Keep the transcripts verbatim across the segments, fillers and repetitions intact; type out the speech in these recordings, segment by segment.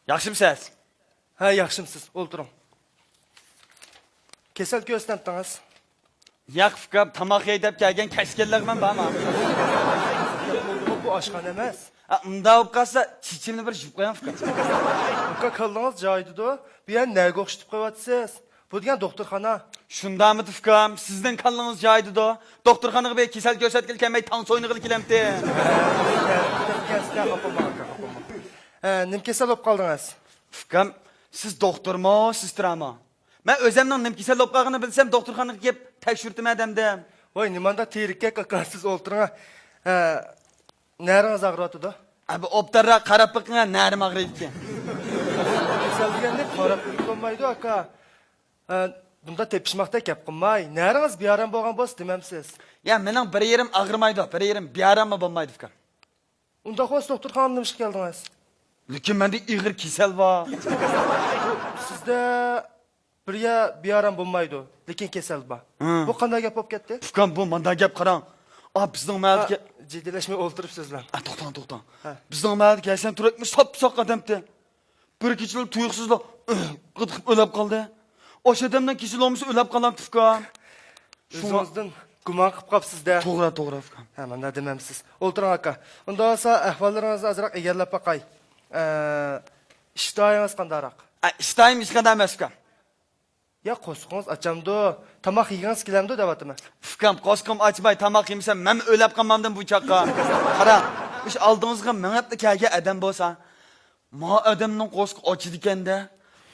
ياخشىمسىز؟ ھە، ياخشىمسىز؟ ئولتۇرۇڭ. كېسەل كۆرسىتەمتىڭىز؟ ياق، ئۇكام، تاماق يەي دەپ كەلگەن كەسكەنلەرمەن بارما؟ بۇ ئاشخانا ئەمەس. ئا، ئۇنداق بولۇپ قالسا، چېچىمنى بىر يۇيۇپ قويۇڭ، ئۇكام. ئۇكا، كاللىڭىز جايىدىدۇ. بۇ يەرنى نەگە ئوخشىتىپ قويۇۋاتىسىز؟ بۇ دېگەن دوختۇرخانا. شۇنداقمىدى، ئۇكام؟ سىزنىڭ كاللىڭىز جايىدىدۇ. دوختۇرخانىغا بىر كېسەل كۆرسەتكىلى كەلمەي، تاڭ سوينىغىلى كېلەمتى. ھە، نېمە كېسەل بولۇپ قالدىڭىز؟ ھە، نېمە كېسەل بولۇپ قالدىڭىز؟ ئۇكام، سىز دوختۇرمۇ، سېسترامۇ؟ مەن ئۆزۈمنىڭ نېمە كېسەل بولۇپ قالغىنىنى بىلسەم، دوختۇرخانىغا كېلىپ تەكشۈرتىمەن دېدىم. ۋاي، نېمانداق تېرىككەك ئاكا، سىز ئولتۇرۇڭ. ھە، نەرىڭىز ئاغرىۋاتىدۇ؟ ئەبە، ئوبدانراق قاراپ بېقىڭ، نەرىم ئاغرىيدىكەن. كېسەل دېگەندە قاراپ بېقىپ بولمايدۇ، ئاكا. ھە، بۇنداق تېپىشماقتەك گەپ قىلماي. نەرىڭىز بىئارام بولغان بولسا دېمەمسىز؟ يا، مېنىڭ بىر يېرىم ئاغرىمايدۇ، بىر يېرىم بىئاراممۇ بولمايدۇ، ئۇكام. ئۇنداق بولسا دوختۇرخانىغا نېمە ئىشقا كەلدىڭىز؟ لېكىن مەندە ئېغىر كېسەل بار. بۇ سىزدە بىر يا بىئارام بولمايدۇ، لېكىن كېسەل بار. ھە. بۇ قانداق گەپ بولۇپ كەتتى؟ ئۇكام، بۇ مانداق گەپ قاراڭ. ئا، بىزنىڭ ھە، مەھەللىدىكى جىددىيلەشمەي ئولتۇرۇپ سۆزلەڭ. ئا، توختاڭ، توختاڭ. ھە. بىزنىڭ مەھەللىدىكى ھەسەن تۈرەكمۇ ساپساق ئادەمتى. بىر كېچىلا تۇيۇقسىزلا قىدىقىپ ئۆلۈپ قالدى. ئاشۇ ئادەمنىڭ كېسىلى بولمىسا ئۆلۈپ قالامتى، ئۇكام. شۇڭا ئۆزىڭىزدىن گۇمان قىلىپ قاپسىز-دە. توغرا، توغرا، ئۇكام. ھە، مانداق دېمەمسىز. ئولتۇرۇڭ، ئاكا. ئۇنداق بولسا ئەھۋاللىرىڭىزنى ئازراق ئىگىلەپ باقاي. ئە، ئىشتىھايىڭىز قانداقراق؟ ئە، ئىشتىھايىم ھېچقانداق ئەمەس، ئۇكام. يا، قورسىقىڭىز ئاچامدۇ؟ تاماق يېگىڭىز كېلەمدۇ دەۋاتىمەن. ئۇكام، قورسىقىم ئاچماي تاماق يېمىسەم، مەنمۇ ئۆلۈپ قالمامدىم بۇ چاغقا. قاراڭ، مۇشۇ ئالدىڭىزغا مېڭىپلا كەلگەن ئادەم بولسا، ما ئادەمنىڭ قورسىقى ئاچىدىكەن-دە،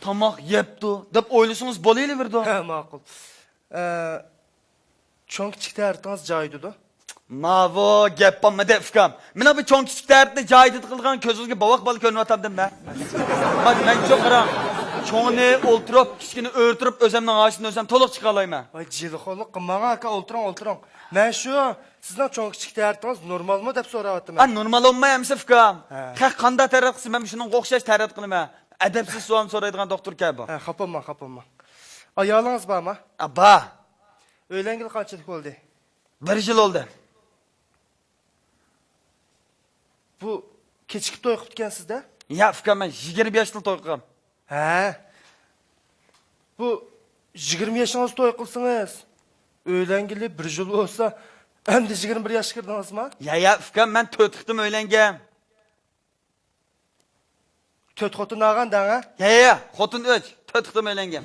تاماق يەپتۇ دەپ ئويلىسىڭىز بولۇۋېرىدۇ. ھە، ماقۇل. ئە، چوڭ كىچىك تەرىتىڭىز جايىدىدۇ؟ ماۋۇ گەپ بولمىدى، ئۇكام. مېنىڭ بۇ چوڭ كىچىك تەرىتنى جايىدىدا قىلىدىغان كۆزىڭىزگە بوۋاق بالا كۆرۈنۈۋاتامدىم مەن؟ مانا مەنچۇ قاراڭ، چوڭىنى ئولتۇرۇپ، كىچىكىنى ئۆرە تۇرۇپ، ئۆزۈمنىڭ ھاشىدىن ئۆزۈم تولۇق چىقالايمەن. ۋاي، جىلىخورلۇق قىلماڭ، ئاكا، ئولتۇرۇڭ، ئولتۇرۇڭ. مەن شۇ، سىزنىڭ چوڭ كىچىك تەرىتىڭىز نورمالمۇ دەپ سوراۋاتىمەن. ئا، نورمال بولماي ئەمىسە، ئۇكام. ھە. خەق قانداق تەرەت قىلسا، مەن شۇنىڭغا ئوخشاش تەرەت قىلىمەن. ئەدەپسىز سوئالنى سورايدىغان دوختۇركەن بۇ. ھە، خاپا بولماڭ، خاپا بولماڭ. ئايالىڭىز بارمۇ؟ ئا، بار. ئۆيلەنگىلى قانچىلىك بولدى؟ بىر يىل بولدى. بۇ كېچىكىپ توي قىپتىكەنسىز-دە؟ ياق، ئۇكام، مەن يىگىرمە ياشتا توي قىلغان. ھە؟ بۇ يىگىرمە يېشىڭىزدا توي قىلسىڭىز، ئۆيلەنگىلى بىر يىل بولسا، ئەمدى يىگىرمە بىر ياشقا كىردىڭىزما؟ يا، يا، ئۇكام، مەن تۆت قېتىم ئۆيلەنگەن. تۆت خوتۇن ئالغان دەڭ، ھە؟ يا، يا، يا، خوتۇن ئۈچ، تۆت قېتىم ئۆيلەنگەن.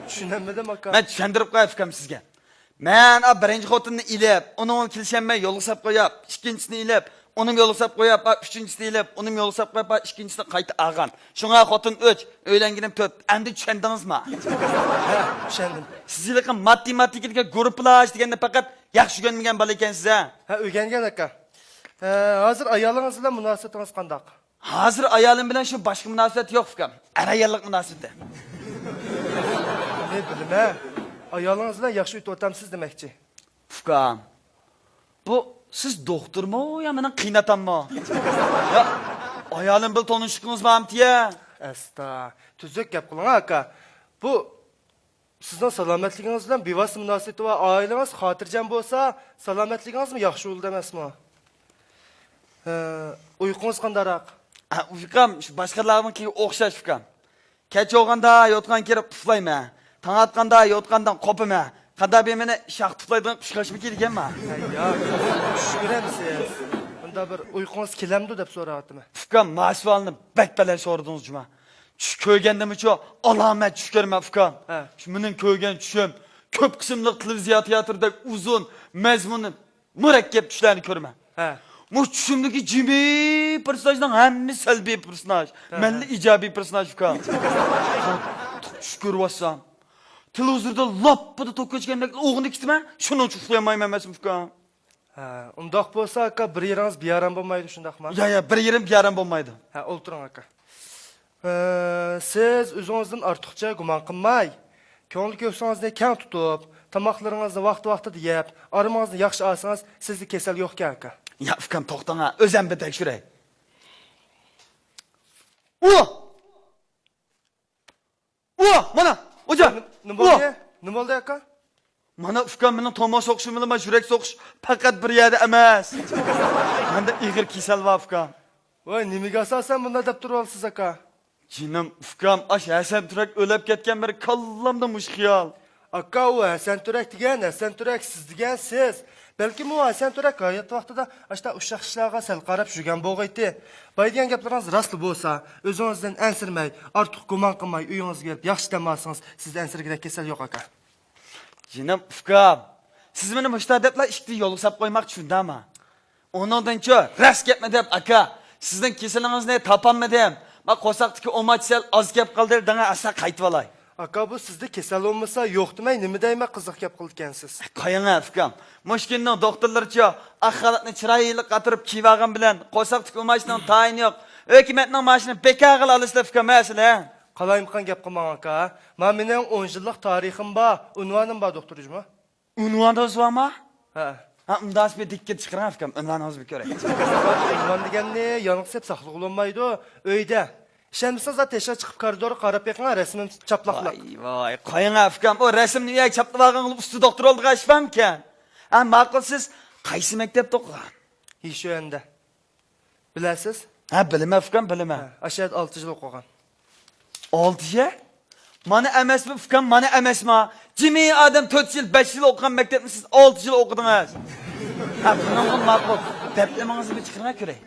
چۈشىنەلمىدىم، ئاكا. مەن چۈشەندۈرۈپ قوياي، ئۇكام، سىزگە. مەن، ئا، بىرىنچى خوتۇننى ئېلىپ، ئۇنىڭ بىلەن كېلىشەلمەي يولغا ساپ قويۇپ، ئىككىنچىسىنى ئېلىپ، ئۇنىمۇ يولغا ساپ قويۇپ، ئا، ئۈچىنچىسىنى ئېلىپ، ئۇنىمۇ يولغا ساپ قويۇپ، ئا، ئىككىنچىسىنى قايتا ئالغان. شۇڭا خوتۇن ئۈچ، ئۆيلەنگىنىم تۆت. ئەمدى چۈشەندىڭىزما؟ ھە، چۈشەندىم. سىز ھېلىقى ماتېماتىكىدىكى گۇرۇپپىلاش دېگەننى پەقەت ياخشى ئۆگەنمىگەن بالا ئىكەنسىز، ھە؟ ھە، ئۆگەنگەن، ئاكا. ھە، ھازىر ئايالىڭىز بىلەن مۇناسىۋىتىڭىز قانداق؟ ھازىر ئايالىم بىلەن شۇ باشقا مۇناسىۋەت يوق، ئۇكام. ئەر-ئاياللىق مۇناسىۋىتى. نېمە بىلىمەن. ئايالىڭىز بىلەن ياخشى ئۆتۈۋاتامسىز دېمەكچى. ئۇكام، بۇ سىز دوختۇرمۇ يا مېنىڭ قېيىنئاتاممۇ؟ يا، ئايالىم بىلەن تونۇشلۇقىڭىز بارمىتى يا؟ ئەستا، تۈزۈك گەپ قىلىڭ، ئاكا. بۇ سىزنىڭ سالامەتلىكىڭىز بىلەن بىۋاسىتە مۇناسىۋىتى بار. ئائىلىڭىز خاتىرجەم بولسا، سالامەتلىكىڭىزمۇ ياخشى بولىدۇ ئەمەسمۇ؟ ھە، ئۇيقۇڭىز قانداقراق؟ ھە، ئۇيقۇم شۇ باشقىلارنىڭكىگە ئوخشاش، ئۇكام. كەچ بولغاندا يوتقان كىرىپ ئۇخلايمەن. تاڭ ئاتقاندا يوتقاندىن قوپىمەن. قانداق بىر مېنى شاختا ئۇخلايدىغان قۇشقاچمۇ كىيگەنما؟ ھەي ياق، چۈش كۆرەمسىز؟ ئۇنداق بىر ئۇيقۇڭىز كېلەمدۇ دەپ سوراۋاتىمەن. ئۇكام، ماۋۇ سوئالنى بەك بەلەن سورىدىڭىز جۇما. چۈش كۆرگەندىمۇچۇ ئالامەت چۈش كۆرىمەن، ئۇكام. ھە. شۇ مېنىڭ كۆرگەن چۈشۈم كۆپ قىسىملىق تېلېۋىزىيە تىياتىرىدەك ئۇزۇن، مەزمۇنى مۇرەككەپ چۈشلەرنى كۆرىمەن. ھە. مۇ چۈشۈمدىكى جىمى پېرسوناژنىڭ ھەممىسى سەلبىي پېرسوناژ، ھە، مەنلا ئىجابىي پېرسوناژ، ئۇكام. قاتتىق چۈش كۆرۈۋاتسام، تېلېۋىزوردا لاپپىدا توك ئۆچكەندەك ئويغىنىپ كېتىمەن، شۇنىڭ ئۈچۈن ئۇخلىيالمايمەن ئەمەسمۇ، ئۇكام. ھە، ئۇنداق بولسا، ئاكا، بىر يېرىڭىز بىئارام بولمايدۇ، شۇنداقمۇ؟ يا، يا، بىر يېرىم بىئارام بولمايدۇ. ھە، ئولتۇرۇڭ، ئاكا. ھە، سىز ئۆزىڭىزدىن ئارتۇقچە گۇمان قىلماي، كۆڭۈل كۆكسىڭىزنى كەڭ تۇتۇپ، تاماقلىرىڭىزنى ۋاقتى-ۋاقتىدا يەپ، ئارامىڭىزنى ياخشى ئالسىڭىز، سىزدە كېسەل يوقكەن، ئاكا. يا، ئۇكام، توختاڭ ھە، ئۆزۈم بىر تەكشۈرەي. ئۇ! ئۇ، مانا، خوجا! نېمە، نېمە بولدى؟ نېمە بولدى، ئاكا؟ مانا، ئۇكام، مېنىڭ تومۇر سوقۇشۇم بىلەن شۈرەك سوقۇش پەقەت بىر يەردە ئەمەس. مەندە ئېغىر كېسەل بار، ئۇكام. ۋاي، نېمىگە ئاساسەن بۇنداق دەپ تۇرۇۋالىسىز، ئاكا؟ جېنىم، ئۇكام، ئاش ھەسەن تۈرەك ئۆلۈپ كەتكەن بىر كاللامدا مۇشۇ خىيال. ئاكا، ئۇ ھەسەن تۈرەك دېگەن، ھەسەن تۈرەك سىز دېگەن سىز. بەلكىم ئۇ ھەسەن تۈرەك ھايات ۋاقتىدا ئاشتا ئۇششاق ئىشلارغا سەل قاراپ يۈرگەن بولغىيتى. باي دېگەن گەپلىرىڭىز راستلا بولسا، ئۆزىڭىزدىن ئەنسىرىمەي، ئارتۇق گۇمان قىلماي، ئۆيىڭىزگە كېلىپ ياخشى دەم ئالسىڭىز، سىزدە ئەنسىرىگۈدەك كېسەل يوق، ئاكا. جېنىم ئۇكام، سىز مېنى مۇشۇنداق دەپلا ئىشىكتىن يولغا ساپ قويماقچى، شۇنداقمۇ؟ ئۇنىڭدىنچۇ راست گەپنى دەپ، ئاكا، سىزنىڭ كېسىلىڭىزنى تاپالمىدىم. ما قورساقتىكى ئۇماچ سەل ئاز كەپ قالدى دەڭە، ئاستا قايتىۋالاي. ئاكا، بۇ سىزدە كېسەل بولمىسا يوق دېمەي، نېمە دەيمەن، قىزىق گەپ قىلىدىكەنسىز. قويۇڭە ئۇكام، مۇشۇ كۈننىڭ دوختۇرلىرىچۇ، ئاق خالاتنى چىرايلىق ئاتىرىپ كىيىۋالغان بىلەن قورساقتىكى ئۇماچنىڭ تايىنى يوق. ھۆكۈمەتنىڭ مائاشىنى بىكارغىلا ئالىسىلەر ئۇكام، مەسىلە. قالايمىقان گەپ قىلماڭ، ئاكا. ما مېنىڭ ئون يىللىق تارىخىم بار، ئۇنۋانىم بار، دوختۇر جۇمۇ. ئۇنۋانىڭىز بارمۇ؟ ھە. ھە، ئۇنداق بىر دىققەت چىقىرىڭ ئۇكام، ئۇنۋانىڭىزنى بىر كۆرەي. ئۇنۋان دېگەننى يالىڭاچ سېلىپ ساقلىغىلى بولمايدۇ، ئۆيدە. ئىشەنمىسىڭىز، تېشىغا چىقىپ كارىدورغا قاراپ بېقىڭ، رەسىمىم چاپلاقلىق. ۋاي، ۋاي، قويۇڭ ئۇكام، ئۇ رەسىمنى ئۆيگە چاپلىۋالغانغىلا ئۇستا دوختۇر بولىدىغان ئىش بارمىكەن؟ ھە، ماقۇل، سىز قايسى مەكتەپتە ئوقۇغان؟ يىشۈەندە. بىلەسىز؟ ھە، بىلىمەن ئۇكام، بىلىمەن. ھە، ئاشۇ يەردە ئالتە يىل ئوقۇغان. ئالتە يىل؟ مانا ئەمەسمۇ ئۇكام، مانا ئەمەسمۇ؟ جىمى ئادەم تۆت يىل، بەش يىل ئوقۇغان مەكتەپنى سىز ئالتە يىل ئوقۇدىڭىز. ھە، بۇنىڭغا ماقۇل. دەپلىمىڭىزنى بىر چىقىرىڭ كۆرەي.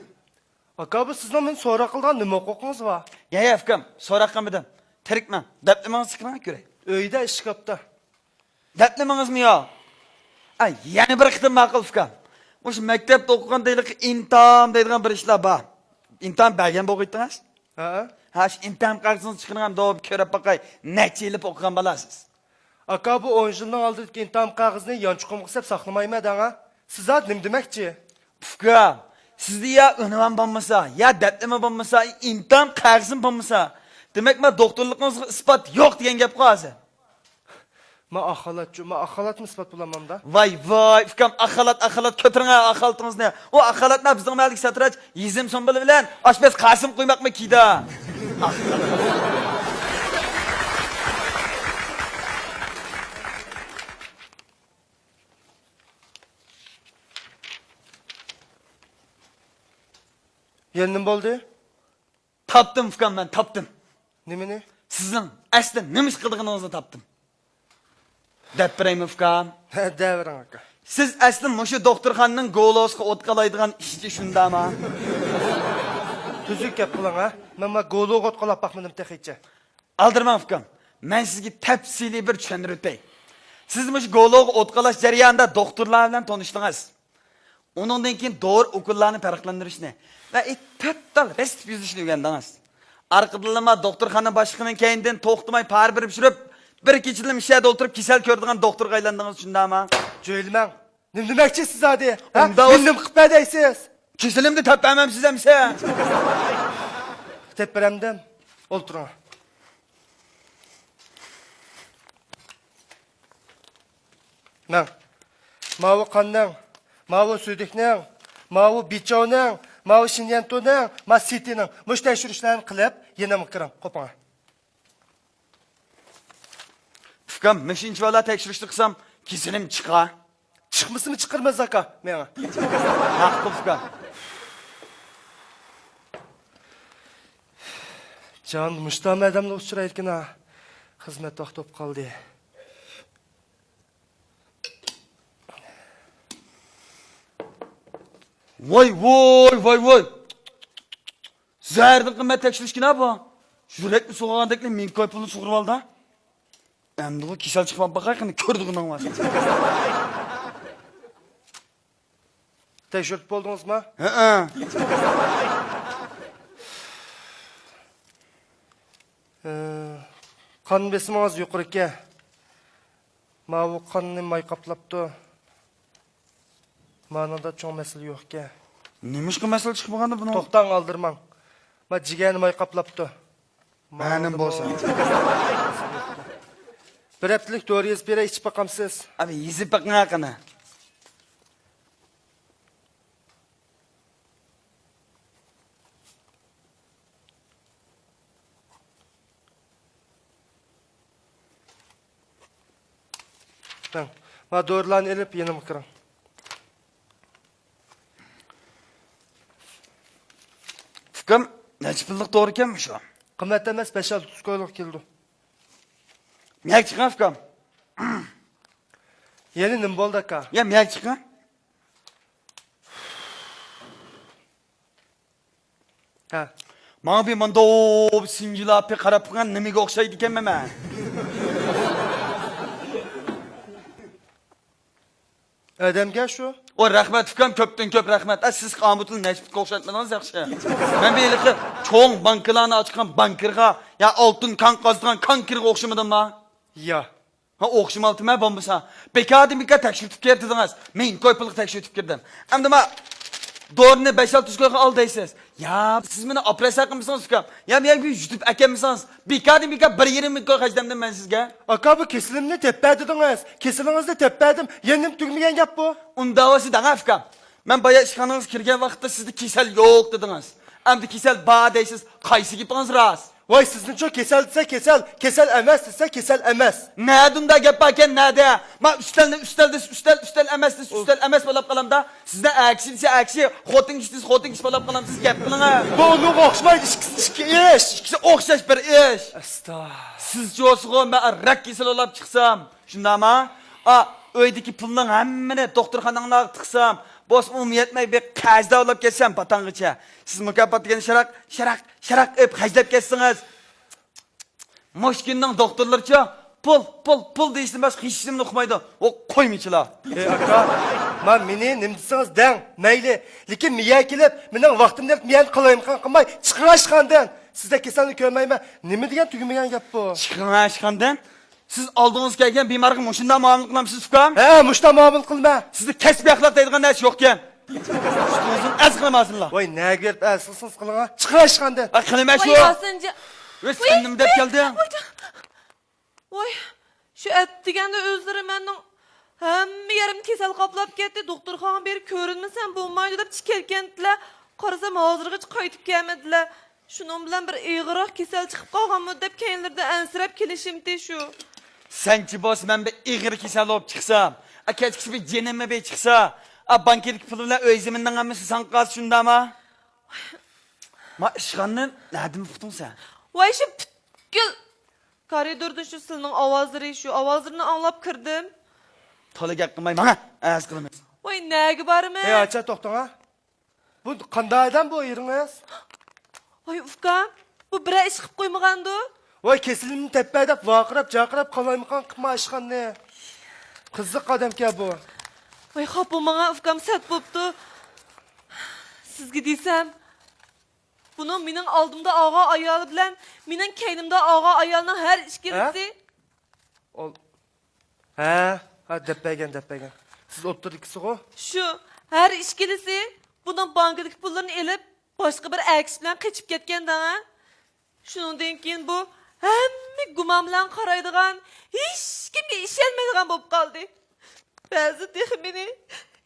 ئاكا، بۇ سىزنىڭ مېنى سوراق قىلىدىغان نېمە ھوقۇقىڭىز بار؟ يا، يا، ئۇكام، سوراق قىلمىدىم. تىرىكمەن. دەپلىمىڭىزنى چىقىرىڭ كۆرەي. ئۆيدە ئىشكاپتا. دەپلىمىڭىزمۇ يوق؟ ئا، يەنە بىر قېتىم ماقۇل ئۇكام. مۇشۇ مەكتەپتە ئوقۇغاندا ھېلىقى ئىمتىھان دەيدىغان بىر ئىشلار بار. ئىمتىھان بەرگەن بولغىيتىڭىز؟ ھە؟ ھە، شۇ ئىمتىھان قەغىزىڭىزنى چىقىرىڭ، دەپ كۆرۈپ باقاي، نەچچە يىللىپ ئوقۇغان بالاسىز؟ ئاكا، بۇ ئون يىلنىڭ ئالدىدىكى ئىمتىھان قەغىزىنى يانچۇقۇمغا سېلىپ ساقلىمايمەن دەڭا. سىز ھازىر نېمە دېمەكچى؟ ئۇكام، سىزدە يا ئۇنۋان بولمىسا، يا دەپلىمە بولمىسا، ئىمتىھان قەغىزىم بولمىسا، دېمەك، مانا دوختۇرلۇقىڭىزغا ئىسپات يوق دېگەن گەپقۇ ھازىر. ما ئاخالاتچۇ، ما ئاخالاتمۇ ئىسپات بولالمامدا؟ ۋاي، ۋاي، ئۇكام، ئاخالات، ئاخالات، كۆتۈرۈڭە ئاخالىتىڭىزنى. ئۇ ئاخالاتنى بىزنىڭ مەھەللىدىكى ساتىراچ يېزىم سۇمبۇل بىلەن ئاشپەز قاسىم قۇيماقمۇ كىيدى. يەنە نېمە بولدى؟ تاپتىم، ئۇكام، مەن تاپتىم. نېمىنى؟ سىزنىڭ ئەسلى نېمە ئىش قىلىدىغىنىڭىزنى تاپتىم. دەپ بېرەيمۇ، ئۇكام؟ دەۋېرىڭ، ئاكا. سىز ئەسلى مۇشۇ دوختۇرخانىنىڭ گولوسىغا ئوت قالايدىغان ئىشچى، شۇنداقمۇ؟ تۈزۈك گەپ قىلىڭ، ھە؟ مەن ما گولوغا ئوت قالاپ باقمىدىم تېخىچە. ئالدىرىماڭ، ئۇكام. مەن سىزگە تەپسىلىي بىر چۈشەندۈرۈپ ئۆتەي. سىز مۇشۇ گولوغا ئوت قالاش جەريانىدا دوختۇرلار بىلەن تونۇشتىڭىز. ئۇنىڭدىن كېيىن دورا ئوكۇللارنى پەرقلەندۈرۈشنى ۋە ئى تۆت تال رەسىم يېزىشنى ئۆگەندىڭىز. ئارقىدىنلا دوختۇرخانا باشلىقىنىڭ كەينىدىن توختىماي پارە بېرىپ يۈرۈپ، بىر كېچىدىلا مۇشۇ يەردە ئولتۇرۇپ كېسەل كۆرىدىغان دوختۇرغا ئايلاندىڭىز، شۇنداقمۇ؟ جۆيلىمەڭ. نېمە دېمەكچى سىز ھادى؟ ھە؟ ئۇنداق مېنى بولسا نېمە قىلىپ بەر دەيسىز؟ كېسىلىمنى تېپىپ بەرمەمسىز ئەمىسە؟ تېپىپ بېرەمدىم. ئولتۇرۇڭ. مەن ماۋۇ قاننىڭ، ماۋۇ سۈيدۈكنىڭ، ماۋۇ بىچاۋنىڭ، ماۋۇ شىنيەنتۇنىڭ، ما سىتىنىڭ مۇشۇ تەكشۈرۈشلەرنى قىلىپ، يېنىمغا كىرىڭ، قوپۇڭ. ئۇكام، مۇشۇنچە بالا تەكشۈرۈشنى قىلسام، كېسىلىم چىقا؟ چىقمىسىمۇ چىقىرىمىز، ئاكا، مېڭە. ماقۇل، ئۇكام. جان، مۇشتام ئادەملەر ئۇچرايدىكىنا. خىزمەت ۋاقتى بولۇپ قالدى. ۋاي، ۋاي، ۋاي، ۋاي! زەھەردىن قىممەت تەكشۈرۈشكىنا بۇ. يۈرەكنى سۇغۇرغاندەكلا مىڭ كوي پۇلنى سۇغۇرۇۋالدى. ئەمدىغۇ كېسەل چىقماپ باقاي قېنى، كۆرىدىغىنىڭ بار. تەكشۈرتۈپ بولدىڭىزمۇ؟ ھەئە. ئى، قان بېسىمىڭىز يۇقىرىكەن. ماۋۇ قاننى ماي قاپلاپتۇ. مانىڭدا چوڭ مەسىلە يوقكەن. نېمىشقا مەسىلە چىقمىغاندا بۇنىڭ؟ توختاڭ، ئالدىرىماڭ. ما جىگەرنى ماي قاپلاپتۇ. مەلۇم بولسا. بىر ھەپتىلىك دورا يېزىپ بېرەي، ئىچىپ باقامسىز؟ ئەمە يېزىپ بېقىڭ قېنى. مانا دورىلارنى ئېلىپ يېنىمغا كىرىڭ. نەچچە پۇللۇق دورىكەن مۇشۇ؟ قىممەت ئەمەس، بەش-ئالتە يۈز كويلۇق كېلىدۇ. مەيەگە چىقىڭ ئۇكام. يەنە نېمە بولدى ئاكا؟ يا مەيەگە چىقىڭ. ھە. ماڭا بىر مۇنداق سىنجىلاپى قاراپ قويغان نېمىگە ئوخشايدىكەنمەن مەن؟ ئادەمگە شۇ. ئو، رەھمەت ئۇكام، كۆپتىن كۆپ رەھمەت. ئە، سىز قامۇتىل نەجىپقا ئوخشاتمىدىڭىز ياخشى. مەن بىر ھېلىقى چوڭ بانكىلارنى ئاچقان بانكىرغا، يا ئالتۇن كان قازىدىغان كانكىرغا ئوخشىمىدىمما؟ يا. ھا، ئوخشىماپتىمەن بولمىسا. بىكاردىن بىكار تەكشۈرتۈپ كىر دېدىڭىز. مىڭ كوي پۇللۇق تەكشۈرتۈپ كىردىم. ئەمدى ما دورىنى بەش-ئالتە يۈز كويغا ئال دەيسىز. يا، سىز مېنى ئوپېراتسىيە قىلمىسىڭىز ئۇكام. يا، مەن بىر يۇتۇپ ئەكەلمىسىڭىز. بىكاردىن بىكار بىر يېرىم مىڭ كوي خەجلەمدىم مەن سىزگە. ئاكا، بۇ كېسىلىمنى دەپ بەر دېدىڭىز. كېسىلىڭىزنى دەپ بەردىم. يەنە نېمە تۈگىمىگەن گەپ بۇ؟ ئۇنداق بولسا دەڭە ئۇكام. مەن بايا ئىشخانىڭىزغا كىرگەن ۋاقىتتا سىزدە كېسەل يوق دېدىڭىز. ئەمدى كېسەل بار دەيسىز. قايسى گېپىڭىز راست؟ ۋاي، سىزنىچۇ كېسەل دېسە كېسەل، كېسەل ئەمەس دېسە كېسەل ئەمەس. نەدە ئۇنداق گەپ باركەن، نەدە؟ ما ئۈستەلنى ئۈستەل دېسە ئۈستەل، ئۈستەل ئەمەس دېسە ئۈستەل ئەمەس بولاپ قالامدا. سىزدە ئەكسى دېسە ئەكسى، خوتۇن كىشى دېسە خوتۇن كىشى بولاپ قالامسىز، گەپ قىلىڭە. بۇ ئۇنىڭغا ئوخشىمايدۇ، ئىككىسى ئىككى ئىش. ئىككىسى ئوخشاش بىر ئىش. ئەستا. سىزچە بولسىغۇ، مەن راك كېسىلى بولاپ چىقسام، شۇنداقما؟ ئا، ئۆيدىكى پۇلنىڭ ھەممىنى دوختۇرخانىڭلارغا تىقسام، بولسىمۇ ئۇمۇ يەتمەي بىر قەرزدار بولاپ كەتسەم پاتاڭغىچە. سىز مۇكاپات دېگەن شاراق، شاراق، شاراق ئېلىپ خەجلەپ كەتسىڭىز. مۇشۇ كۈننىڭ دوختۇرلىرىچۇ پۇل، پۇل، پۇل دېيىشتىن باشقا ھېچنېمىنى ئۇقمايدۇ. ئو، قويمىچىلا. ئەي ئاكا، ما مېنى نېمە دېسىڭىز دەڭ، مەيلى. لېكىن مىيە كېلىپ، مېنىڭ ۋاقتىمنى ئېلىپ، مىيەنى قالايمىقان قىلماي، چىقىڭ ئىشخانىدىن. سىزدەك كېسەلنى كۆرمەيمەن. نېمە دېگەن تۈگىمىگەن گەپ بۇ؟ چىقىڭ ئىشخانىدىن. سىز ئالدىڭىزغا كەلگەن بىمارغا مۇشۇنداق مۇئامىلە قىلامسىز ئۇكام؟ ھە، مۇشۇنداق مۇئامىلە قىلىمەن. سىزدە كەسپىي ئەخلاق دەيدىغان نەرسە يوقكەن. ئۈستىڭىزدىن ئەرز قىلىمەن ھازىرلا. ۋاي، نەگە بېرىپ ئەرز قىلسىڭىز قىلىڭا. چىقىڭ ئىشخانىدىن. ئا، قىلىمەن شۇ. ۋاي ياسىنجان. ۋاي، سەن نېمە دەپ كەلدىڭ؟ ۋاي، شۇ ئەتىگەندە ئۆزلىرى مەننىڭ ھەممە يېرىمنى كېسەل قاپلاپ كەتتى. دوختۇرخانىغا بېرىپ كۆرۈنمىسەم بولمايدۇ دەپ چىقىپ كەتكەنتىلە. قارىسام ھازىرغىچە قايتىپ كەلمىدىلە. شۇنىڭ بىلەن بىر ئېغىرراق كېسەل چىقىپ قالغانمۇ دەپ كەينىلىرىدىن ئەنسىرەپ كېلىشىمتى شۇ. سەنچە بولسا مەن بىر ئېغىر كېسەل بولۇپ چىقسام، ئا، كەچكىچە بىر جېنىممۇ بىر چىقسا، ئا، بانكىدىكى پۇل بىلەن ئۆي زېمىننىڭ ھەممىسى ساڭا قالسا شۇنداقما؟ ما ئىشخانىنى نەدىن ئۇقتۇڭ سەن؟ ۋاي شۇ پۈتكۈل كارىدوردا شۇ سىلىنىڭ ئاۋازلىرى، شۇ ئاۋازلىرىنى ئاڭلاپ كىردىم. تولا گەپ قىلماي ماڭا ئەرز قىلىمىز. ۋاي نەگە بارىمەن؟ ھەي ئاچا توختاڭا. بۇ قانداق ئادەم بۇ ئېرىڭىز؟ ۋاي ئۇكام، بۇ بىرەر ئىش قىپ قويمىغاندۇ؟ ۋاي كېسىلىمنى تەپپە دەپ ۋارقىراپ جارقىراپ قالايمىقان قىپما ئىشخانىنى. قىزىق ئادەمكەن بۇ. ۋاي خاپا بولماڭا ئۇكام، سەت بوپتۇ. سىزگە دېسەم، بۇنىڭ مېنىڭ ئالدىمدا ئالغان ئايالى بىلەن مېنىڭ كەينىمدە ئالغان ئايالنىڭ ھەر ئىككىلىسى. ئول-، ھە، ھە، دەپ بەرگەن، دەپ بەرگەن. سىز ئوتتۇرىدىكىسىغۇ؟ شۇ، ھەر ئىككىلىسى بۇنىڭ بانكىدىكى پۇللىرىنى ئېلىپ، باشقا بىر ئەر كىشى بىلەن قېچىپ كەتكەن دەڭە. شۇنىڭدىن كېيىن بۇ ھەممە گۇمان بىلەن قارايدىغان، ھېچكىمگە ئىشەنمەيدىغان بولۇپ قالدى. بەزىدە تېخى مېنى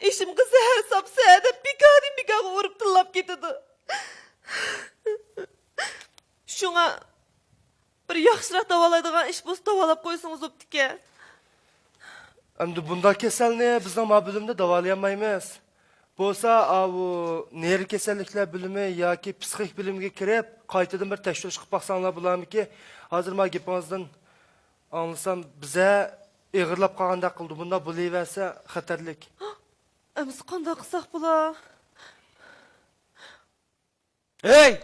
ئېشىمغا زەھەر ساپسە دەپ بىكاردىن بىكارغا ئۇرۇپ تىللاپ كېتىدۇ. شۇڭا بىر ياخشىراق داۋالايدىغان ئىش بولسا داۋالاپ قويسىڭىز بوپتىكەن. ئەمدى بۇنداق كېسەلنى بىزنىڭ ما بۆلۈمدە داۋالىيالمايمىز. بولسا ئاۋۇ نېرۋا كېسەللىكلەر بۆلۈمى ياكى پسىخىك بۆلۈمىگە كىرىپ قايتىدىن بىر تەكشۈرۈش قىلىپ باقساڭلار بولارمىكى؟ ھازىر ما گېپىڭىزدىن ئاڭلىسام بىزە ئېغىرلاپ قالغاندەك قىلىدۇ. بۇنداق بولۇۋەرسە خەتەرلىك. ئەمىسە قانداق قىلساق بولا؟ ھەي!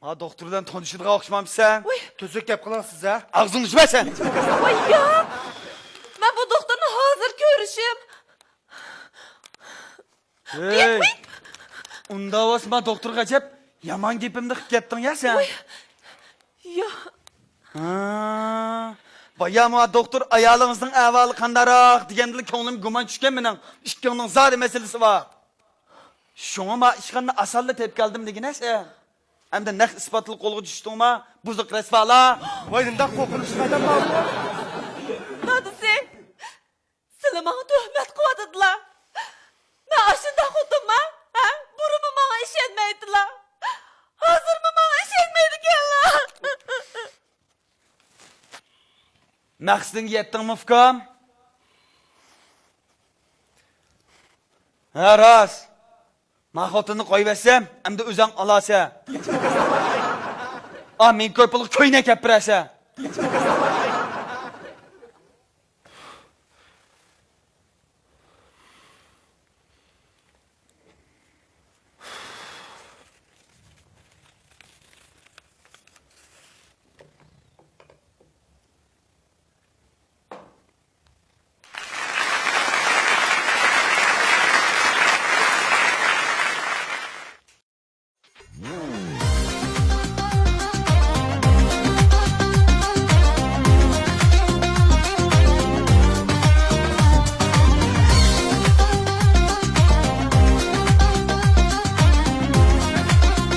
ما دوختۇر بىلەن تونۇشىدىغان ئوخشىمامسەن؟ ۋاي! تۈزۈك گەپ قىلىڭ سىز ھە. ئاغزىڭنى ئېچىۋەرسەن! ۋاي ياق! مەن بۇ دوختۇرنى ھازىر كۆرۈشۈم. ھەي! ئۇنداق بولسا ما دوختۇرغا ئەجەب يامان گېپىمنى قىپ كەتتىڭ يا سەن. ۋاي! يا. ھا. بايا ما دوختۇر ئايالىڭىزنىڭ ئەھۋالى قانداقراق دېگەندىلا كۆڭلۈمگە گۇمان چۈشكەن مېنىڭ. ئىككىڭنىڭ زادى مەسىلىسى بار. شۇڭا ما ئىشخانىنى ئاسانلا تېپىپ كەلدىم دېگىنە سەن. ئەمدى نەق ئىسپاتلا قولغا چۈشتۈڭما، بۇزۇق رەسۋالار! ۋاي نېمانداق قورقۇنچلۇق ئادەم بار بۇ! دادىسى! سىلى ماڭا تۆھمەت قىلىۋاتىدىلا! مەن ئاشۇنداق خوتۇنما؟ ھە؟ بۇرۇنمۇ ماڭا ئىشەنمەيتىلا! ھازىرمۇ ماڭا ئىشەنمەيدىكەنلا! مەقسىتىڭگە يەتتىڭمۇ، ئۇكام؟ ھە، راست. ما خوتۇننى قويۇۋەتسەم، ئەمدى ئۆزۈڭ ئالاسەن. ئا، مېنى كۆرۈپ بولۇپ كۆينەك ئەپ بېرەسەن.